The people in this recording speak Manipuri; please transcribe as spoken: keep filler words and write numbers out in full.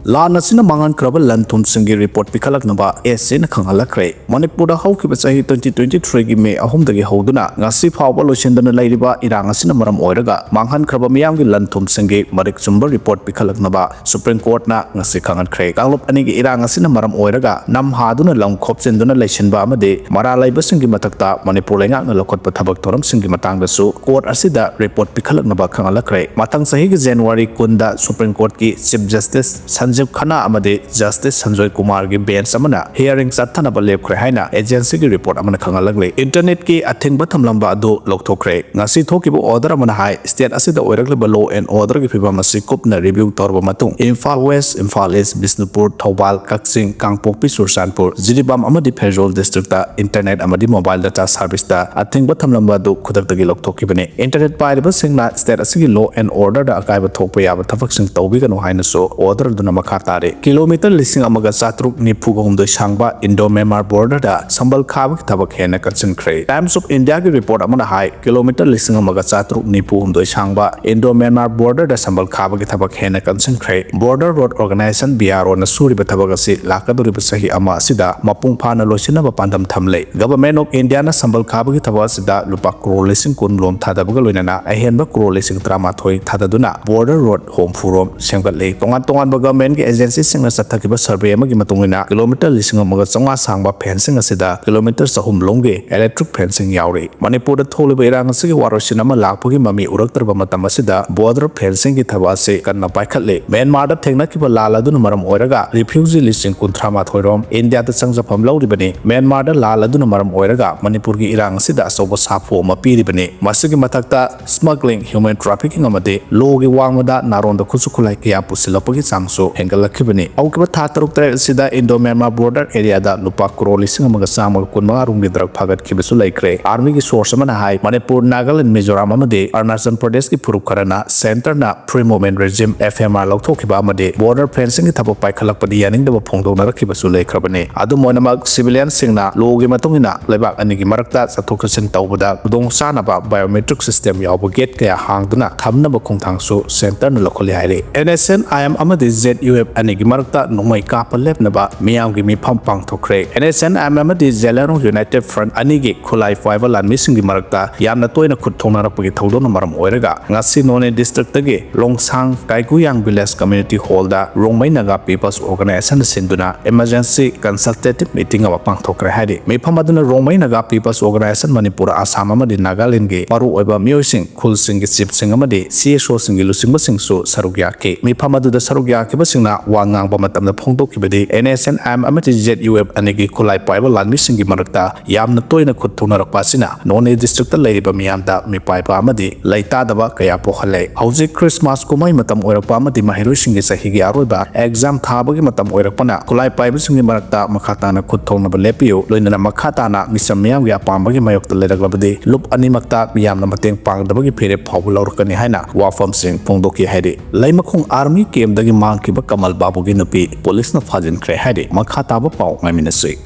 ꯂꯥꯟ ꯑꯁꯤꯅ ꯃꯥꯡꯍꯟꯈ꯭ꯔꯕ ꯂꯟ ꯊꯨꯝꯁꯤꯡꯒꯤ ꯔꯤꯄꯣꯔꯠ ꯄꯤꯈꯠꯂꯛꯅꯕ ꯑꯦꯁ ꯁꯤꯅ ꯈꯪꯍꯜꯂꯛꯈ꯭ꯔꯦ꯫ ꯃꯅꯤꯄꯨꯔꯗ ꯍꯧꯈꯤꯕ ꯆꯍꯤ twenty twenty-threeꯒꯤ ꯃꯦ ꯑꯍꯨꯝꯗꯒꯤ ꯍꯧꯗꯨꯅ ꯉꯁꯤ ꯐꯥꯎꯕ ꯂꯣꯏꯁꯤꯟꯗꯅ ꯂꯩꯔꯤꯕ ꯏꯔꯥꯡ ꯑꯁꯤꯅ ꯃꯔꯝ ꯑꯣꯏꯔꯒ ꯃꯥꯡꯍꯟꯈ꯭ꯔꯕ ꯃꯤꯌꯥꯝꯒꯤ ꯂꯟ ꯊꯨꯝꯁꯤꯡꯒꯤ ꯃꯔꯤꯛ ꯆꯨꯝꯕ ꯔꯤꯄꯣꯔꯠ ꯄꯤꯈꯠꯂꯛꯅꯕ ꯁꯨꯄ꯭ꯔꯤꯝ ꯀꯣꯔꯠꯅ ꯉꯁꯤ ꯈꯪꯍꯟꯈ꯭ꯔꯦ꯫ ꯀꯥꯡꯂꯨꯞ ꯑꯅꯤꯒꯤ ꯏꯔꯥꯡ ꯑꯁꯤꯅ ꯃꯔꯝ ꯑꯣꯏꯔꯒ ꯅꯝ ꯍꯥꯗꯨꯅ ꯂꯝ ꯈꯣꯞꯆꯤꯟꯗꯨꯅ ꯂꯩꯁꯤꯟꯕ ꯑꯃꯗꯤ ꯃꯔꯥꯜ ꯂꯩꯕꯁꯤꯡꯒꯤ ꯃꯊꯛꯇ ꯃꯅꯤꯄꯨꯔ ꯂꯩꯉꯥꯛꯅ ꯂꯧꯈꯠꯄ ꯊꯕꯛ ꯊꯧꯔꯝꯁꯤꯡꯒꯤ ꯃꯇꯥꯡꯗꯁꯨ ꯀꯣꯔꯠ ꯑꯁꯤꯗ ꯔꯤꯄꯣꯔꯠ ꯄꯤꯈꯠꯂꯛꯅꯕ ꯈꯪꯍꯜꯂꯛꯈ꯭ꯔꯦ꯫ ꯃꯊꯪ ꯆꯍꯤꯒꯤ ꯖꯅꯋꯥꯔꯤ ꯀꯨꯟꯗ ꯁꯨꯄ꯭ꯔꯤꯝ ꯀꯣꯔꯠꯀꯤ ꯆꯤꯐ ꯖꯁꯇꯤꯁ ꯁꯟꯖꯤꯕ ꯈꯟꯅꯥ ꯑꯃꯗꯤ ꯖꯁꯇꯤꯁ ꯁꯟꯖꯣꯏ ꯀꯨꯃꯥꯔꯒꯤ ꯕꯦꯟꯆ ꯑꯃꯅ ꯍꯤꯌꯥꯔꯤꯡ ꯆꯠꯊꯅꯕ ꯂꯦꯞꯈ꯭ꯔꯦ ꯍꯥꯏꯅ ꯑꯦꯖꯦꯟꯁꯤꯒꯤ ꯔꯤꯄꯣꯔꯠ ꯑꯃꯅ ꯈꯪꯍꯜꯂꯛꯂꯤ꯫ ꯏꯟꯇꯔꯅꯦꯠꯀꯤ ꯑꯊꯤꯡꯕ ꯊꯝꯂꯝꯕ ꯑꯗꯨ ꯂꯧꯊꯣꯛꯈ꯭ꯔꯦ꯫ ꯉꯁꯤ ꯊꯣꯛꯈꯤꯕ ꯑꯣꯔꯗꯔ ꯑꯃꯅ ꯍꯥꯏ, ꯁ꯭ꯇꯦꯠ ꯑꯁꯤꯗ ꯑꯣꯏꯔꯛꯂꯤꯕ law and orderꯒꯤ ꯐꯤꯕꯝ ꯑꯁꯤ ꯀꯨꯞꯅ ꯔꯤꯚꯤꯌꯨ ꯇꯧꯔꯕ ꯃꯇꯨꯡ ꯏꯝꯐꯥꯜ ꯋꯦꯁ, ꯏꯝꯐꯥꯜ ꯏꯁ, ꯕꯤꯁꯅꯨꯄꯨꯔ, ꯊꯧꯕꯥꯜ, ꯀꯛꯆꯤꯡ, ꯀꯥꯡꯄꯣꯛꯄꯤ, ꯆꯨꯔꯆꯥꯟꯄꯨꯔ, ꯖꯤꯔꯤꯕꯥꯝ ꯑꯃꯗꯤ ꯐꯦꯔꯖꯣꯜ ꯗꯤꯁꯇ꯭ꯔꯤꯛꯇ ꯏꯟꯇꯔꯅꯦꯠ ꯑꯃꯗꯤ ꯃꯣꯕꯥꯏꯜ ꯗꯇꯥ ꯁꯥꯔꯚꯤꯁꯇ ꯑꯊꯤꯡꯕ ꯊꯝꯂꯝꯕ ꯑꯗꯨ ꯈꯨꯗꯛꯇꯒꯤ ꯂꯧꯊꯣꯛꯈꯤꯕꯅꯤ꯫ ꯏꯟꯇꯔꯅꯦꯠ ꯄꯥꯏꯔꯤꯕꯁꯤꯡꯅ ꯁ꯭ꯇꯦꯠ ꯑꯁꯤꯒꯤ law and orderꯗ ꯑꯀꯥꯏꯕ ꯊꯣꯛꯄ ꯌꯥꯕ ꯊꯕꯛꯁꯤꯡ ꯇꯧꯕꯤꯒꯅꯨ ꯍꯥꯏꯅꯁꯨ ꯑꯣꯔꯗꯔ ꯑꯗꯨꯅ ꯃꯈꯥ ꯇꯥꯔꯤ꯫ ꯀꯤꯂꯣꯃꯤꯇꯔ ꯂꯤꯁꯤꯡ ꯑꯃꯒ ꯆꯥꯇ꯭ꯔꯨꯛ ꯅꯤꯐꯨꯒ ꯍꯨꯝꯗꯣꯏ ꯁꯥꯡꯕ ꯏꯟꯗꯣ ꯃ꯭ꯌꯥꯟꯃꯥꯔ ꯕꯣꯔꯗꯔꯗ ꯁꯝꯕꯜ ꯈꯥꯕꯒꯤ ꯊꯕꯛ ꯍꯦꯟꯅ ꯀꯟꯁꯤꯟꯈ꯭ꯔꯦ꯫ ꯇꯥꯏꯝꯁ ꯑꯣꯐ ꯏꯟꯗꯤꯌꯥꯒꯤ ꯔꯤꯄꯣꯔꯠ ꯑꯃꯅ ꯍꯥꯏ, ꯀꯤꯂꯣꯃꯤꯇꯔ ꯂꯤꯁꯤꯡ ꯑꯃꯒ ꯆꯥꯇ꯭ꯔꯨꯛ ꯅꯤꯐꯨ ꯍꯨꯝꯗꯣꯏ ꯁꯥꯡꯕ ꯏꯟꯗꯣ ꯃ꯭ꯌꯥꯟꯃꯥꯔ ꯕꯣꯔꯗꯔꯗ ꯁꯝꯕꯜ ꯈꯥꯕꯒꯤ ꯊꯕꯛ ꯍꯦꯟꯅ ꯀꯟꯁꯤꯟꯈ꯭ꯔꯦ꯫ ꯕꯣꯔꯗꯔ ꯔꯣꯗ ꯑꯣꯔꯒꯅꯥꯏꯖꯦꯁꯟ, BROꯅ ꯁꯨꯔꯤꯕ ꯊꯕꯛ ꯑꯁꯤ ꯂꯥꯛꯀꯗꯧꯔꯤꯕ ꯆꯍꯤ ꯑꯃ ꯑꯁꯤꯗ ꯃꯄꯨꯡ ꯐꯥꯅ ꯂꯣꯏꯁꯤꯟꯅꯕ ꯄꯥꯟꯗꯝ ꯊꯝꯂꯦ꯫ Government of Indiaꯅ ꯁꯝꯕꯜ ꯈꯥꯕꯒꯤ ꯊꯕꯛ ꯑꯁꯤꯗ ꯂꯨꯄꯥ ꯀ꯭ꯔꯣꯔ ꯂꯤꯁꯤꯡ ꯀꯨꯟ ꯔꯣꯝ ꯊꯥꯗꯕꯒ ꯂꯣꯏꯅꯅ ꯑꯍꯦꯟꯕ ꯀ꯭ꯔꯣꯔ ꯂꯤꯁꯤꯡ ꯇꯔꯥꯃꯥꯊꯣꯏ ꯊꯥꯗꯗꯨꯅ ꯕꯣꯔꯗꯔ ꯔꯣꯗ ꯍꯨꯝꯐꯨ ꯔꯣꯝ ꯁꯦꯝꯒꯠꯂꯦ꯫ ꯇꯣꯉꯥꯟ ꯇꯣꯉꯥꯟꯕ ꯒꯚꯔꯟꯃꯦꯟꯠꯀꯤ ꯑꯦꯖꯦꯟꯁꯤꯁꯤꯡꯅ ꯆꯠꯊꯈꯤꯕ ꯁꯔꯚꯦ ꯑꯃꯒꯤ ꯃꯇꯨꯡ ꯏꯟꯅ ꯀꯤꯂꯣꯃꯤꯇꯔ ꯂꯤꯁꯤꯡ ꯑꯃꯒ ꯆꯥꯝꯃꯉꯥ ꯁꯥꯡꯕ ꯐꯦꯟꯁꯤꯡ ꯑꯁꯤꯗ ꯀꯤꯂꯣꯃꯤꯇꯔ ꯆꯍꯨꯝ ꯂꯣꯝꯒꯤ ꯏꯂꯦꯛꯇ꯭ꯔꯤꯛ ꯐꯦꯟꯁꯤꯡ ꯌꯥꯎꯔꯤ꯫ ꯃꯅꯤꯄꯨꯔꯗ ꯊꯣꯛꯂꯤꯕ ꯏꯔꯥꯡ ꯑꯁꯤꯒꯤ ꯋꯥꯔꯣꯏꯁꯤꯟ ꯑꯃ ꯂꯥꯛꯄꯒꯤ ꯃꯃꯤ ꯎꯔꯛꯇ꯭ꯔꯕ ꯃꯇꯝ ꯑꯁꯤꯗ ꯕꯣꯔꯗꯔ ꯐꯦꯟꯁꯤꯡꯒꯤ ꯊꯕꯛ ꯑꯁꯤ ꯀꯟꯅ ꯄꯥꯏꯈꯠꯂꯤ꯫ ꯃ꯭ꯌꯥꯟꯃꯥꯔꯗ ꯊꯦꯡꯅꯈꯤꯕ ꯂꯥꯜ ꯑꯗꯨꯅ ꯃꯔꯝ ꯑꯣꯏꯔꯒ ꯔꯤꯐ꯭ꯌꯨꯖꯤ ꯂꯤꯁꯤꯡ ꯀꯨꯟꯊ꯭ꯔꯥ ꯃꯥꯊꯣꯏ ꯔꯣꯝ ꯏꯟꯗꯤꯌꯥꯗ ꯆꯪꯖꯐꯝ ꯂꯧꯔꯤꯕꯅꯤ꯫ ꯃ꯭ꯌꯥꯟꯃꯥꯔꯗ ꯂꯥꯜ ꯑꯗꯨꯅ ꯃꯔꯝ ꯑꯣꯏꯔꯒ ꯃꯅꯤꯄꯨꯔꯒꯤ ꯏꯔꯥꯡ ꯑꯁꯤꯗ ꯑꯆꯧꯕ ꯁꯥꯐꯨ ꯑꯃ ꯄꯤꯔꯤꯕꯅꯤ꯫ ꯃꯁꯤꯒꯤ ꯃꯊꯛꯇ smuggling, human trafficking ꯑꯃꯗꯤ ꯂꯣꯒꯤ ꯋꯥꯡꯃꯗ ꯅꯥꯔꯣꯟꯗ ꯈꯨꯠꯁꯨ ꯈꯨꯠꯂꯥꯏ ꯀꯌꯥ ꯄꯨꯁꯤꯜꯂꯛꯄꯒꯤ ꯆꯥꯡꯁꯨ ꯍꯦꯟꯒꯠꯂꯛꯈꯤꯕꯅꯤ꯫ ꯍꯧꯈꯤꯕ ꯊꯥ ꯇꯔꯨꯛ ꯇꯔꯦꯠ ꯑꯁꯤꯗ ꯏꯟꯗꯣ ꯃ꯭ꯌꯥꯟꯃꯥꯔ ꯕꯣꯔꯗꯔ ꯑꯦꯔꯤꯌꯥꯗ ꯂꯨꯄꯥ ꯀ꯭ꯔꯣꯔ ꯂꯤꯁꯤꯡ ꯑꯃꯒ ꯆꯥꯝꯃꯒ ꯀꯨꯟꯃꯉꯥ ꯔꯣꯝꯒꯤ ꯗ꯭ꯔꯒ ꯐꯥꯒꯠꯈꯤꯕꯁꯨ ꯂꯩꯈ꯭ꯔꯦ꯫ ꯑꯥꯔꯃꯤꯒꯤ ꯁꯣꯔꯁ ꯑꯃꯅ ꯍꯥꯏ, ꯃꯅꯤꯄꯨꯔ, ꯅꯥꯒꯥꯂꯦꯟ, ꯃꯤꯖꯣꯔꯥꯝ ꯑꯃꯗꯤ ꯑꯔꯨꯅꯥꯆꯜ ꯄ꯭ꯔꯗꯦꯁꯀꯤ ꯐꯨꯔꯨꯞ ꯈꯔꯅ ꯁꯦꯟꯇꯔꯅ Free Movement Regime, FMR, ꯂꯧꯊꯣꯛꯈꯤꯕ ꯑꯃꯗꯤ ꯕꯣꯔꯗꯔ ꯐꯦꯟꯁꯤꯡꯒꯤ ꯊꯕꯛ ꯄꯥꯏꯈꯠꯂꯛꯄꯗ ꯌꯥꯅꯤꯡꯗꯕ ꯐꯣꯡꯗꯣꯛꯅꯔꯛꯈꯤꯕꯁꯨ ꯂꯩꯈ꯭ꯔꯕꯅꯤ꯫ ꯑꯗꯨꯝ ꯑꯣꯏꯅꯃꯛ, ꯁꯤꯚꯤꯂꯤꯌꯟꯁꯤꯡꯅ ꯂꯣꯒꯤ ꯃꯇꯨꯡ ꯏꯟꯅ ꯂꯩꯕꯥꯛ ꯑꯅꯤꯒꯤ ꯃꯔꯛꯇ ꯆꯠꯊꯣꯛ ꯆꯠꯁꯤꯟ ꯇꯧꯕꯗ ꯈꯨꯗꯣꯡꯆꯥꯅꯕ biometric system ꯌꯥꯎꯕ ꯒꯦꯠ ꯀꯌꯥ ꯍꯥꯡꯗꯨꯅ ꯊꯝꯅꯕ ꯈꯣꯡꯊꯥꯡꯁꯨ ꯁꯦꯟꯇꯔꯅ ꯂꯧꯈꯠꯂꯦ ꯍꯥꯏꯔꯤ꯫ NSCN-IM ꯑꯃꯗꯤ ZE ꯌꯨ ꯑꯦꯐ ꯑꯅꯤꯒꯤ ꯃꯔꯛꯇ ꯅꯣꯡꯃꯩ ꯀꯥꯞꯄ ꯂꯦꯞꯅꯕ ꯃꯤꯌꯥꯝꯒꯤ ꯃꯤꯐꯝ ꯄꯥꯡꯊꯣꯛꯈ꯭ꯔꯦ꯫ ꯑꯦꯟ ꯑꯦꯁ ꯑꯦꯟ ꯑꯦꯝ ꯑꯃꯗꯤ ꯖꯦꯂꯦꯔꯣꯡ ꯌꯨꯅꯥꯏꯇꯦꯗ ꯐ꯭ꯔꯟꯠ ꯑꯅꯤꯒꯤ ꯈꯨꯠꯂꯥꯏ ꯄꯥꯏꯕ ꯂꯥꯟꯃꯤꯁꯤꯡꯒꯤ ꯃꯔꯛꯇ ꯌꯥꯝꯅ ꯇꯣꯏꯅ ꯈꯨꯠ ꯊꯣꯛꯅꯔꯛꯄꯒꯤ ꯊꯧꯗꯣꯛꯅ ꯃꯔꯝ ꯑꯣꯏꯔꯒ ꯉꯁꯤ ꯅꯣꯅꯦ ꯗꯤꯁꯇ꯭ꯔꯤꯛꯇꯒꯤ ꯂꯣꯡꯁꯥꯡ ꯀꯥꯏꯒꯨꯌꯥꯡ ꯚꯤꯂꯦꯖ ꯀꯝꯃ꯭ꯌꯨꯅꯤꯇꯤ ꯍꯣꯜꯗ ꯔꯣꯡꯃꯩ ꯅꯥꯒꯥ ꯄꯤꯄꯜꯁ ꯑꯣꯔꯒꯅꯥꯏꯖꯦꯁꯟꯅ ꯁꯤꯟꯗꯨꯅ ꯏꯃꯔꯖꯦꯟꯁꯤ ꯀꯟꯁꯜꯇꯦꯇꯤꯚ ꯃꯤꯇꯤꯡ ꯑꯃ ꯄꯥꯡꯊꯣꯛꯈ꯭ꯔꯦ ꯍꯥꯏꯔꯤ꯫ ꯃꯤꯐꯝ ꯑꯗꯨꯅ ꯔꯣꯡꯃꯩ ꯅꯥꯒꯥ ꯄꯤꯄꯜꯁ ꯑꯣꯔꯒꯅꯥꯏꯖꯦꯁꯟ ꯃꯅꯤꯄꯨꯔ, ꯑꯁꯥꯝ ꯑꯃꯗꯤ ꯅꯥꯒꯥꯂꯦꯟꯗꯒꯤ ꯃꯔꯨꯑꯣꯏꯕ ꯃꯤꯑꯣꯏꯁꯤꯡ, ꯈꯨꯜꯁꯤꯡꯒꯤ ꯆꯤꯐꯁꯤꯡ ꯑꯃꯗꯤ ꯁꯤ ꯑꯦꯁ ꯑꯣꯁꯤꯡꯒꯤ ꯂꯨꯆꯤꯡꯕꯁꯤꯡꯁꯨ ꯁꯔꯨꯛ ꯌꯥꯈꯤ꯫ ꯃꯤꯐꯝ ꯑꯗꯨꯗ ꯁꯔꯨꯛ ꯌꯥꯈꯤꯕꯁꯤꯡꯅ ꯋꯥ ꯉꯥꯡꯕ ꯃꯇꯝꯗ ꯐꯣꯡꯗꯣꯛꯈꯤꯕꯗꯤ, ꯑꯦꯟ ꯑꯦꯁ ꯑꯦꯟ ꯑꯦꯝ ꯑꯃꯗꯤ ꯖꯦꯗ ꯌꯨ ꯑꯦꯐ ꯑꯅꯤꯒꯤ ꯈꯨꯠꯂꯥꯏ ꯄꯥꯏꯕ ꯂꯥꯟꯃꯤꯁꯤꯡꯒꯤ ꯃꯔꯛꯇ ꯌꯥꯝꯅ ꯇꯣꯏꯅ ꯈꯨꯠ ꯊꯣꯛꯅꯔꯛꯄ ꯑꯁꯤꯅ ꯅꯣꯅꯦ ꯗꯤꯁꯇ꯭ꯔꯤꯛꯇ ꯂꯩꯔꯤꯕ ꯃꯤꯌꯥꯝꯗ ꯃꯤꯄꯥꯏꯕ ꯑꯃꯗꯤ ꯂꯩꯇꯥꯗꯕ ꯀꯌꯥ ꯄꯣꯛꯍꯜꯂꯦ꯫ ꯍꯧꯖꯤꯛ ꯈ꯭ꯔꯤꯁꯃꯥꯁ ꯀꯨꯝꯍꯩ ꯃꯇꯝ ꯑꯣꯏꯔꯛꯄ ꯑꯃꯗꯤ ꯃꯍꯩꯔꯣꯏꯁꯤꯡꯒꯤ ꯆꯍꯤꯒꯤ ꯑꯔꯣꯏꯕ ꯑꯦꯛꯖꯥꯝ ꯊꯥꯕꯒꯤ ꯃꯇꯝ ꯑꯣꯏꯔꯛꯄꯅ ꯈꯨꯠꯂꯥꯏ ꯄꯥꯏꯕꯁꯤꯡꯒꯤ ꯃꯔꯛꯇ ꯃꯈꯥ ꯇꯥꯅ ꯈꯨꯠ ꯊꯣꯛꯅꯕ ꯂꯦꯞꯄꯤꯌꯨ꯫ ꯂꯣꯏꯅꯅ ꯃꯈꯥ ꯇꯥꯅ ꯃꯤꯆꯝ ꯃꯤꯌꯥꯝꯒꯤ ꯑꯄꯥꯝꯕꯒꯤ ꯃꯥꯌꯣꯛꯇ ꯂꯩꯔꯛꯂꯕꯗꯤ ꯂꯨꯞ ꯑꯅꯤꯃꯛꯇ ꯃꯤꯌꯥꯝꯅ ꯃꯇꯦꯡ ꯄꯥꯡꯗꯕꯒꯤ ꯐꯤꯔꯦꯞ ꯐꯥꯎꯕ ꯂꯧꯔꯛꯀꯅꯤ ꯍꯥꯏꯅ ꯋꯥꯐꯝꯁꯤꯡ ꯐꯣꯡꯗꯣꯛꯈꯤ ꯍꯥꯏꯔꯤ꯫ ꯂꯩꯃꯈꯣꯡ ꯑꯥꯔꯃꯤ ꯀꯦꯝꯞꯇꯒꯤ ꯃꯥꯡꯈꯤꯕ ꯀꯃꯜ ꯕꯥꯕꯨꯒꯤ ꯅꯨꯄꯤ ꯄꯨꯂꯤꯁꯅ ꯐꯥꯖꯤꯟꯈ꯭ꯔꯦ ꯍꯥꯏꯔꯤ꯫ ꯃꯈꯥ ꯇꯥꯕ ꯄꯥꯎ ꯉꯥꯏꯃꯤꯟꯅꯁꯤ꯫